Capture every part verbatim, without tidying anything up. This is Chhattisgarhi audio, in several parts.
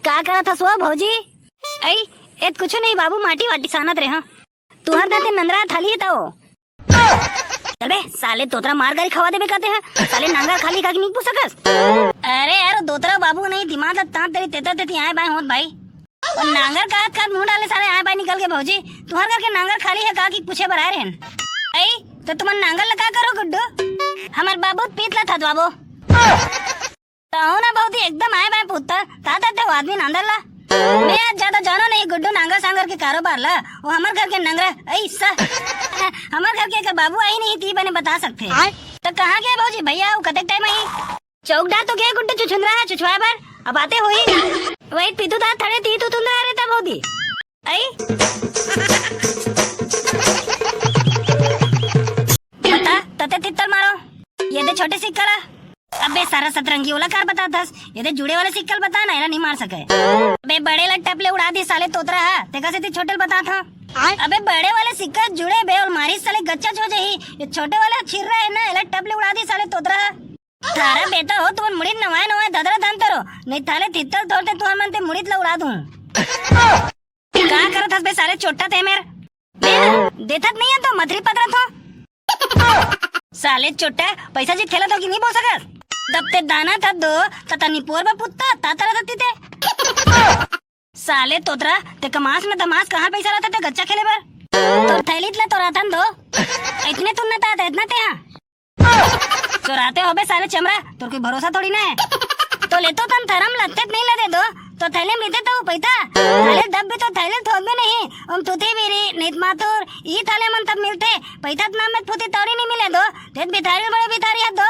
का करत हस वो भौजी? अई, एत कुछु नहीं बाबू, माटी वाटी सानत रहे हंव। तुंहर दे ते नंदरा थाली हे तो। चल बे, साले तोतरा मार गारी खवा देबे कहते हैं। साले नांगर खाली का कि नहीं पूछ सकस? अरे यार, दोतरा बाबू नहीं, दिमाग ला तांत तेरी तेता तेती आए बाएं होत भाई। अउ नांगर कहत कहत मुंह डाले साले आए बाएं निकल के भौजी। तुंहर घर के नांगर खाली हे का कि पूछे बर आए रहेन। अई, त तुमन नांगर ला का करो गुड्डू? हमर बाबू पीत ला थदवाबो। कहूं ना भौजी, एकदम आए बाएं पुत्ता, तात ते वो आदमी नांदर ला। मैं आज ज्यादा जानो नहीं गुड्डू नांगर सांगर के कारोबार ला, वो हमर घर के नंगरा, ऐसा। हमर घर के एकर बाबू आई नहीं ती बने बता सकते। आय? त कहाँ गए भौजी भैया, वो कतेक टाइम आई? चौक डार तो गए गुड्डू चुचुंदरा हे चुचवाए बर, अब आते होही। वही पीतू दार थड़े ती तू तुंदरा रहता भौजी। आई? बता, तते तित्तल मारो। ये दे छोटे सिक्का ला। अबे सारा सतरंगी ओला कार बता दस। ये दे जुड़े वाले सिक्का ल बता ना, एला नहीं मार सके। अबे बड़े ला टप ले उड़ा दी साले तोतरा हा। तेका से ती छोटे ल बता था। अबे बड़े वाले सिक्का जुड़े बे और मारी साले गच्चा हो जाही। ये छोटे वाला छिर्रा हे ना, एला टप ले उड़ा दी साले तोतरा हा। थारा बेटा हो, तुमन मुड़ीत नवाए नवाए ददरा धन तरो। नहीं थाले तित्तल थोरते तुमन मन ते मुड़ीत ला उड़ा दूं। का करत हस बे साले चोट्टा ते मेर? बे, देथत नहीं है तो मथरी पतरत हो। साले चोट्टा, पैसा जी थेला तो कि नहीं बोल सकस? दब ते दाना था दो, तता निपोर बा पुत्ता, तातरा था तीते। साले तोतरा, ते कमास में दमास कहाँ पैसा रहता ते गच्चा खेले बर? तो थैली तला तो रहतन दो। इतने तुम न तात, इतना ते हाँ। चोराते हो बे साले चमरा, तोर कोई भरोसा थोड़ी ना है। तो ले तो तन थरम लत्ते नहीं लदे दो, तो थैले में देते तो पैसा। थैले दब भी तो थैले थोक भी नहीं, उम तुथी बीरी, नीत मातुर, ई थाले मन तब मिलते, पैसा त नाम में फुती तौरी नहीं मिले दो, देत भिथारी बड़े भिथारी हत दो।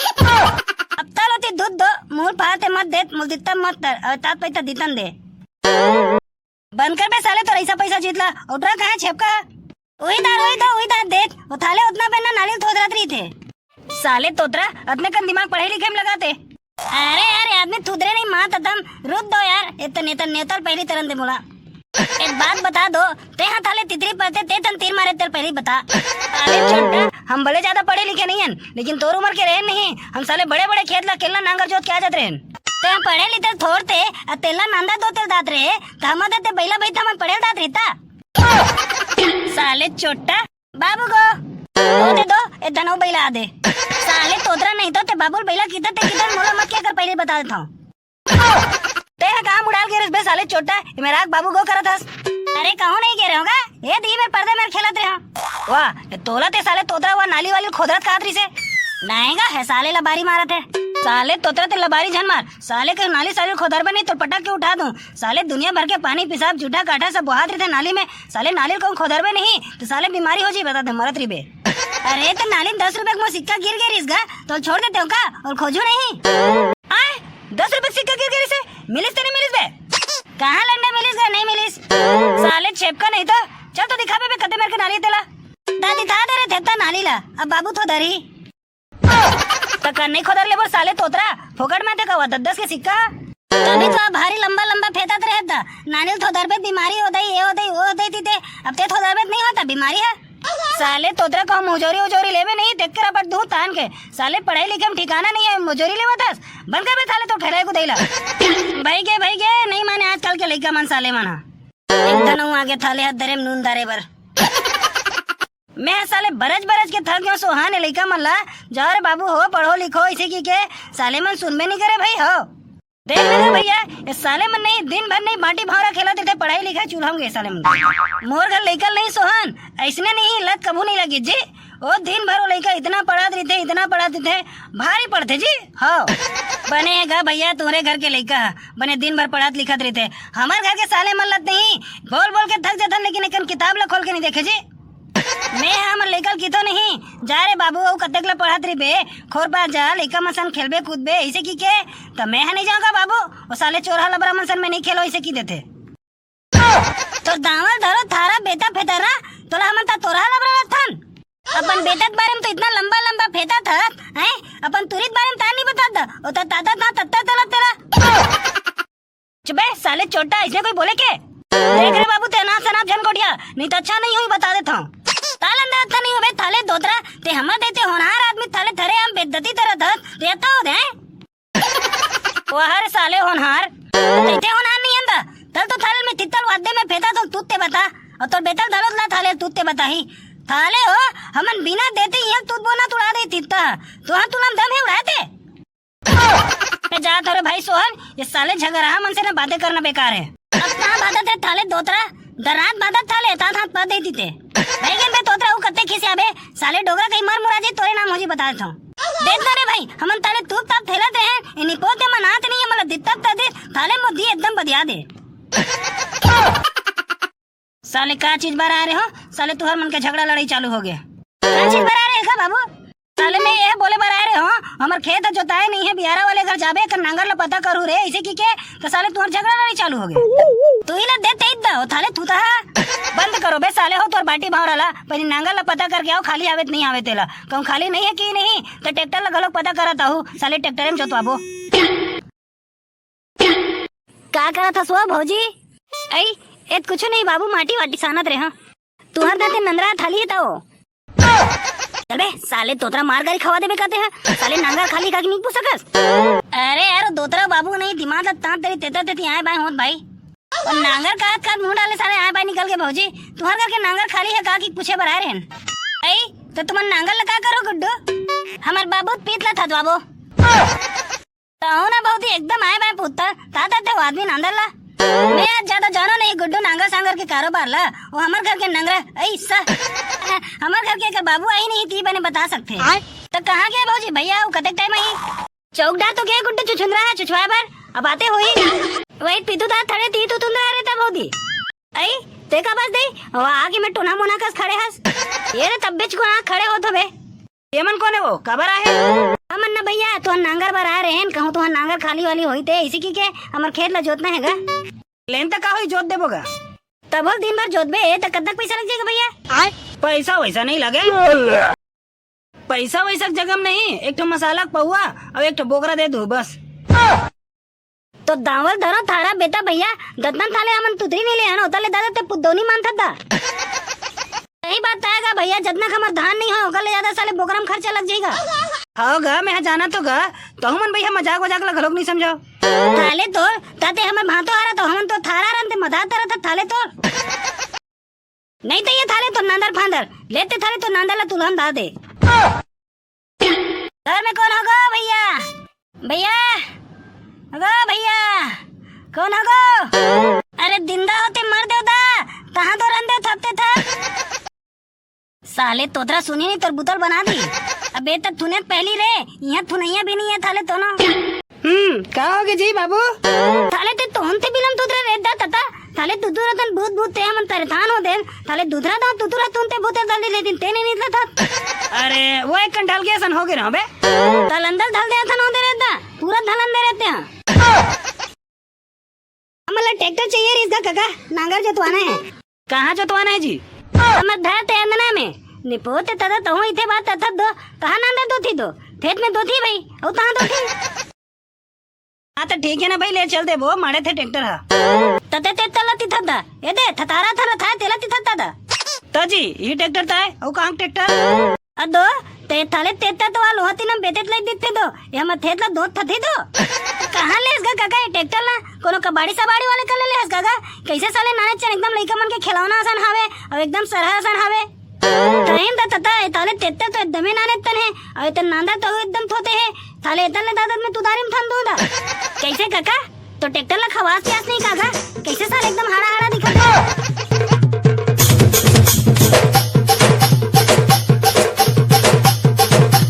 अब तल होती दूध दो, मुंह फाड़ते मत देत, मुल दित्ता मत तर, और तात पैसा दितन दे। बंद कर बे साले, तोर ऐसा पैसा जीत ला, उठरा कहाँ छेपका? उही दार, उही दार, उही दार देख, वो थाले उतना बेर ना नाली ल थोदरत रहिथे। साले तोतरा, अतने कन दिमाग पढ़े लिखे में लगाते। अरे यार, ये आदमी थुदरे नहीं मात अतम, रुक दो यार, ए त नेता, नेता ल पहली तरन दे मोला। एक बात बता दो, ते हा थाले तितरी पढ़ते, ते तन तीर मारे तेल पहली बता। अरे चोट्टा, हम भले ज्यादा पढ़े लिखे नहीं हन, लेकिन तोर उम्र के रहे नहीं, हम साले बड़े बड़े खेत ला केलना नांगर जोत के आ जात रहेन। ते हम पढ़े लिखे थोड़ते, आ तेला नांदा दो तेल दात रहे, त हम ते बैला भाई त हमन पढ़े दात रहता। साले चोट्टा, बाबू गो, ओ दे दो, ए धनो बैला आ दे। साले तोतरा नहीं तो ते बाबू ल बैला किता ते किता मोला मत क्या कर पहले बता देता हूँ। ते हा कहाँ मुड़ाल गे रहिस बे साले चोट्टा, ए मेरा बाबू गो करत हस। अरे कहूँ नहीं गे रहे होगा, ए दी मेर पर्दे मेर खेलत रहे हो। वाह, ए तोला ते साले तोतरा वा नाली वाली खोदरत कहत रहिसे। नहीं गा, है साले लबारी मारत है। साले तोतरा ते लबारी झन मार, साले के नाली साली खोदर बे नहीं तो पटक के उठा दूं। साले दुनिया भर के पानी पेशाब जूठा काठा सब बोहात रहिथे नाली में, साले नाली ल कहूँ खोदरबे नहीं, तो साले बीमारी हो जाई, बता दे, मरत रहिबे। अरे, तो नाली में दस रुपया के मोर सिक्का गिर गे रिस गा, तो छोड़ देते हो का? और खोजू नहीं। आए, दस रुपया के सिक्का गिर गे रिसे, मिलिस तो नहीं मिलिस बे? कहाँ लंडा मिलिस गा, नहीं मिलिस। साले छेपका नहीं तो, चल तो दिखाबे बे, कते मेर के नाली तेला। दादी था दे रे, थेता नाली ला, अब बाबू थो धरी। त कन्नई खोदर ले बर साले तोतरा, फोकट में ते कवा दस दस के सिक्का। तभी तो आप भारी लंबा लंबा फेंकत रहे था। नानी ल थोदरबे बीमारी हो दई, ये हो दई, वो हो दई तीते। अब ते थोदरबे नहीं होता, बीमारी है। साले तोतरा कहूँ मुजोरी उजोरी लेबे नहीं, देख कर अपन दू तान के। साले पढ़ाई लिखे में ठिकाना नहीं है, मुजोरी लेवा दस। बंद कर बे थाले तो ठहराए को देला। भाई के, भाई के, नहीं माने आजकल के लइका मन साले मन हा। एक धनऊ आगे थाले हाथ धरे में नून दारे बर। मैं साले बरज बरज के थक गयो सोहाने लइका मन ला। जाओ रे बाबू हो, पढ़ो लिखो, इसे की के साले मन सुनबे नहीं करे भाई हो। देख ले भैया, ये साले मन नहीं, दिन भर नहीं बांटी भावरा खेलत रहिथे, पढ़ाई लिखाई चूल्हा में गए साले मन। मोर घर लइका नहीं सोहन, ऐसने नहीं लत कभू नहीं लगी जी। ओ दिन भर वो लइका इतना पढ़त रहिथे, इतना पढ़त रहिथे, भारी पढ़थे जी। हो। बने हे गा भैया, तुम्हरे घर के लइका ह, बने दिन भर पढ़त लिखत रहिथे। हमर घर के साले मन लत नहीं, बोल बोल के थक जथन, लेकिन एकन किताब ला खोल के नहीं देखे जी। मैं ह हमर लइका ल कितो नहीं, जा रे बाबू, अउ कतेक ल पढ़त रहिबे, खोर पास जा, लइका मन सन खेलबे कूदबे, ऐसे की के, त मैं ह नहीं जाऊंगा बाबू, ओ साले चोरहा लबरा मन सन में नहीं खेलो, ऐसे की देथे। तोर दावल धरो थारा बेटा फेतरा, तोला हमन ता तोरहा लबरा रथन। अपन बेटा के बारे में तो इतना लंबा लंबा फेंकत हस, हैं? अपन तुरित बारे में ता नहीं बतात दा, ओ ता ताता ता तत्ता तला तेरा। चुप बे, साले चोट्टा, इसने कोई बोले के? देख रे बाबू, ते अनाप शनाप झन गोठिया, नहीं तो अच्छा नहीं हुई, बता देता हूँ। ताल अंदर अच्छा नहीं हो बे, थाले दोतरा, ते हमर देते होनहार आदमी थाले थरे हम बेइज्जती तरह दस, ते अत्ता हो दे। वाह रे साले होनहार, ते ते होनहार अउ तोर बेटा ल दलोत ला थाले तूते बताही। थाले हो, हमन बिना देते इहाँ तूत बोना तुड़ा दे तित्ता। तोहा तुलम दम हे उड़ाते। ए, जात हरे भाई सोहन, ये साले झगरहा मन से ना बातें करना बेकार हे। अब कहाँ बातत हे थाले दोतरा? दरात बातत थाले, तात हाथ पा दे दीते। भाई गेन बे तोतरा, ऊ कत्ते खिसियाबे? साले डोगरा कहीं मर मुरा जी, तोरे नाम हो जी बता देता हूँ। देख ना रे भाई, हमन ताले तूप ताप थेला दे हैं, इन्हीं पोते मन आत नहीं है, मतलब दित्ता ता दे, थाले मोदी एकदम बदिया दे। साले का चीज बर आए रहे हो? साले तुहर मन के झगड़ा लड़ाई चालू हो गया। का चीज बर आए रहे का बाबू? साले मैं यह बोले बर आए रहे हो, हमर खेत ह जोताए नहीं है, बियारा वाले घर जाबे, एकर नांगर ला पता करू रे, इसे की के, तो साले तुहर झगड़ा लड़ाई चालू हो गया। तू ही ला दे तेज दा, ओ थाले तू तहा। बंद करो बे साले हो, तोर बाटी भावरा ला, पहले नांगर ला पता करके आओ, खाली आवे त नहीं आवे तेला। कहूँ खाली नहीं है कि नहीं, तो ट्रैक्टर ला घलोक पता करत आहू, साले ट्रैक्टर में जोतवाबो। का करत हस वो भौजी? अई, एत कुछु नहीं बाबू, माटी वाटी सानत रहे हाँ। तुहर दाते नंदरा थाली हे तव। चल बे, साले तोतरा मार गारी खवा देबे कहते हैं। साले नांगर खाली का कि नहीं पूछ सकस? अरे यार, दोतरा बाबू नहीं, दिमाग ला तांत तेरी तेता तेती आए बाएं होत भाई। और नांगर का हाथ का मुंह डाले साले आए बाएं निकल के भौजी। तुहर घर के नांगर खाली है का कि पूछे बर आए रहन। अई, तो तुमन नांगर ला का करो गुड्डू? हमर बाबू पीत ला थदवाबो। तहु ना भौजी एकदम आए बाएं पुत्तर, तात तात देव आदमी नांदर ला। मैं आज ज्यादा जानो नहीं गुड्डू नांगर सांगर के कारोबार ला। वो हमर घर के नंगरा, ऐसा। हमर घर के एकर बाबू आई नहीं ती बने बता सकते। आय? तो कहाँ गया भौजी भैया, वो कतेक टाइम आई? चौक डार तो गया गुड्डू चुचुंदरा है चुचवाए बर, अब आते हुई। वही पीतू दार थड़े ती तू तुंदरा रहता भौजी। आई, ते का बस दे, वो आगे में टोना मोना कस खड़े हस। ये रे तब्बे चुका खड़े हो तो बे। ये मन कोन हे वो? काबर आए हे? हमन न भैया, तुहर नांगर बर आए रहेन, कहूँ तुहर नांगर खाली वाली होई ते, इसी की के हमर खेत ला जोतना हे गा। लेन त का होई, जोत देबो गा। तब दिन भर जोतबे, त कतक पैसा लग जाएगा भैया? पैसा वैसा नहीं लगे। पैसा वैसा के जगह में नहीं, एक ठो मसाला के पौवा और एक ठो बोकरा दे दू बस। तो दावल धरो थारा बेटा भैया, दतन थाले हमन तुतरी नहीं ले आनो, तले दादा ते पुदौनी मान थता। सही बात आएगा भैया, जतना हमर धान नहीं हो, ओकर ले ज्यादा साले बोकरा में खर्चा लग जाएगा। हाँ गा, मैं जाना तो गा, तो हमन भैया मजाक वजाक ला घलोक नहीं समझो। थाले तोर, ताते हमर भांतो आ रहा तो हमन तो थारा रन ते मधात रहा था थाले तोर। नहीं तो ये थाले तो नांदर फांदर, लेते थाले तो नांदर ला तुलहन दा दे। घर में कौन होगो भैया? भैया, होगो भैया, कौन होगो? अरे दिंदा होते मर देवता, तहाँ तो रंदे थपते था। साले तोतरा सुनी नहीं तोर बुतल बना दी। अबे त थुने पहली रे, यहाँ थुनैया भी नहीं है थाले तोनो। हम्म, का होगे जी बाबू? थाले ते तोहन ते बिलम तोतरा रे दा तता। थाले तुतुर तन भूत भूत ते हमन तरेथान हो देन। थाले दूधरा दा तुतुर तुन ते भूत दल ले दिन ते नहीं निकला था। अरे, वो एक कंटाल के असन होगे ना बे। तलंदल धल दे अथन हो दे रहता। पूरा धलन दे रहते हैं। हमला ट्रैक्टर चाहिए रे इसका काका, नांगर जोतवाना है। कहाँ जोतवाना है जी? हमर घर ते अंदना में। निपोते तदा तहु इथे बात तथा दो। कहाँ नांदर दो थी दो? खेत में दो थी भाई। और कहाँ दो थी? हाँ तो ठीक है ना भाई, ले चल देबो, माड़े थे ट्रैक्टर हा। तते ते तला तिथत दा। ए दे, थतारा थला था, तेला तिथत दा। तो जी, ये ट्रैक्टर था है, और कहाँ ट्रैक्टर? अदो, ते थाले तेता तो वालो हती ना बेते तलाई दिथे दो। ये हम थेतला दो थथे दो। कहाँ लेस गा काका ये ट्रैक्टर ना? कोनो कबाड़ी सबाड़ी वाले कर ले लेस गा गा? कैसे साले नाने चन एकदम लइका मन के खिलौना असन हावे और एकदम सरहा असन हावे। तहिन त तता ए ताले तेत्ते तो एकदमे नाने तन हे, और एतन नांदा तो एकदम थोते हे। थाले एतन ले दादत में तुदारी में थन दूंदा। कैसे काका? तो ट्रैक्टर ला खवास प्यास नहीं